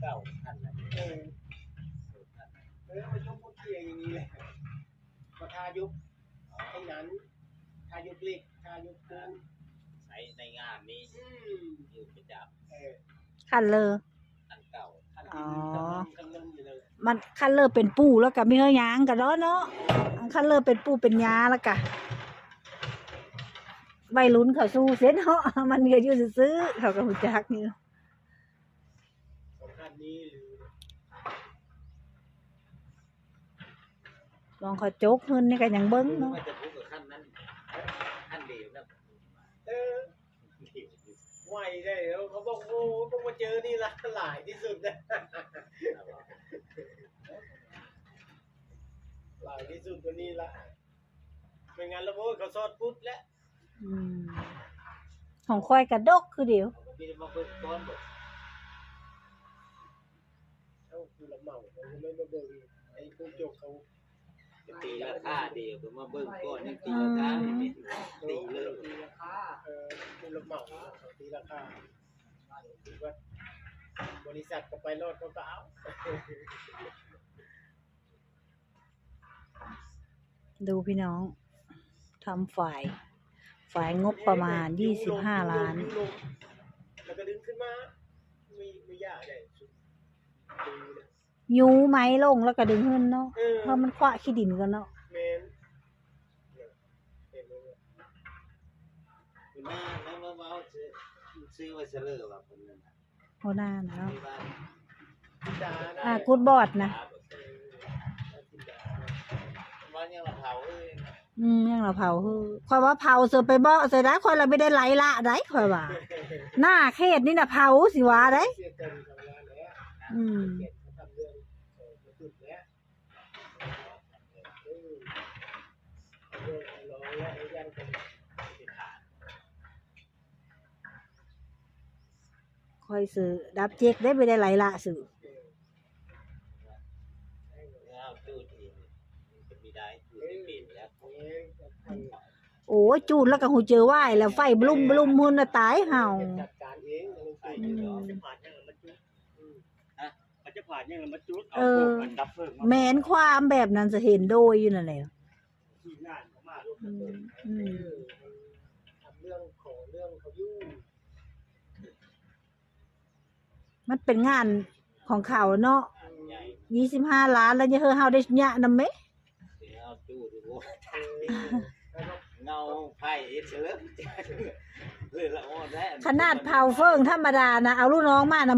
ເກົ້າ ຄັນນະ ເອີ ເອີ ມັນຍົກໝົດເກຍຢ່າງນີ້ແຫຼະ ກໍຖ້າຍົກໄອ້ນັ້ນ ຖ້າຍົກເຫຼັກ ຖ້າຍົກປູນ ໃຊ້ໃນງານນີ້ ອືມ ຢູ່ປະຈຳ ເອີ ຄັນເລີ ຄັນເກົ່າ ຄັນ ອໍ ຄັນເລີຢູ່ເລີຍ ມັນຄັນເລີເປັນປູ ແລ້ວກໍມີເຮີຍາງກັນເນາະ ເນາະ ຄັນເລີເປັນປູເປັນຍາ ແລ້ວກໍໄວລຸ້ນເຂົາສູ້ເສັດເນາະ ມັນກໍຢູ່ຊື່ໆ ເຂົາກໍຮູ້ຈັກຢູ່ ຂອງຄັນນີ້ຫຼື ລອງເຂົາຈົກເຮືອນນີ້ກໍຍັງເບິ່ງເນາະ ວ່າຈະປຸກກັບຄັນນັ້ນ ຄັນເດວນະ ເອີ ໄວໄດ້ແລ້ວ ເຂົາບອກ ໂອ້ ເພິ່ງມາເຈີນີ້ລະ ຫຼາຍທີ່ສຸດນະ ຫຼາຍທີ່ສຸດກວ່ານີ້ລະ ແມ່ນຫຍັງລະ ໂອ້ຍ ເຂົາຊອດປຸດແລ້ວ ອືມ ຂອງຂ້ອຍກະດົກຄືດຽວ ເຂົາກໍມີແຕ່ມາເບິ່ງກ່ອນບໍ ເອົາ ຜູ້ຮັບເໝົາ ເຂົາກໍແມ່ນມາເບິ່ງ ໄອ້ຜູ້ຈົກເຂົາ ໄປຕີລາຄາດຽວ ເພິ່ນມາເບິ່ງກ່ອນ ຍັງຕີລາຄາ ອືມ ນີ້ ຕີເລີຍ ຕີລາຄາ ເອີ ຜູ້ຮັບເໝົາເຂົາຕີລາຄາ ຄືວ່າບໍລິສັດກໍໄປລອດ ເຂົາກໍເອົາ ດູພີ່ນ້ອງ ທຳຝາຍ ຝາຍງົບປະມານ ເອີ ດຶງລົງ ດຶງລົງ ແລ້ວກໍດຶງຂຶ້ນມາ ມີ ມີຢາໄດ້ຊຸມ ດຶງນະ ຍູ້ໄມ້ລົງແລ້ວກໍດຶງຂຶ້ນເນາະ ເອີ ເພາະມັນຂວະຂີ້ດິນກ່ອນເນາະ ແມ່ນ ເຫັນບໍ່ ຫົວໜ້ານັ້ນວ່າເວົ້າ ຊື່ ຊື່ວ່າສະເຫຼີວ່າເພິ່ນນັ້ນນະ ຫົວໜ້ານະເນາະ ທີ່ວ່າ ອ່າ ກູດບອດນະ ວ່າຍັງລະເຜົາເອີຍ ອືມ ຍັງລະເຜົາເຮີ ຂ້ອຍວ່າເຜົາເສີໄປເບາະໃສ່ໄດ້ ຂ້ອຍລະບໍ່ໄດ້ໄລ່ລະໄດ໋ ຂ້ອຍວ່າ ໜ້າເຂດນີ້ນະເຜົາ ຊິວ່າໄດ໋ ອືມ ຂ້ອຍຊື້ດັບເຈັກໄດ້ ບໍ່ໄດ້ໄລ່ລະຊື້ ໂອ້ຍ ຈູດແລ້ວກໍຫູເຈີວາຍແລ້ວ ໄຟບະລຸມບະລຸມພຸ້ນນະ ຕາຍເຮົາ ອືມ ເຂົາຈະຜ່ານຫຍັງລະມາຈຸດເອົາ ເອີ ພວກອັນດັບເພີງມາ ແມ່ນຄວາມແບບນັ້ນ ຈະເຫັນໂດຍຢູ່ນັ້ນແຫຼະ ທີ່ງານເຂົາມາລົງ ອືມ ອືມ ເອີ ມັນທຳເລື່ອງຂອງເລື່ອງເຂົາຢູ່ ມັນເປັນງານຂອງເຂົາເນາະ ອືມ ຊາວຫ້າລ້ານ ແລ້ວຢ່າເຮີເຮົາໄດ້ຍະນຳເມ ເອົາຈູດ ເອີ ເງົາໄຜ່ເຮັດເສີ ເລີຍລະອອດແລ້ວ ຂະໜາດເຜົາເຝີງທຳມະດານະ ເອົາລູກນ້ອງມານຳ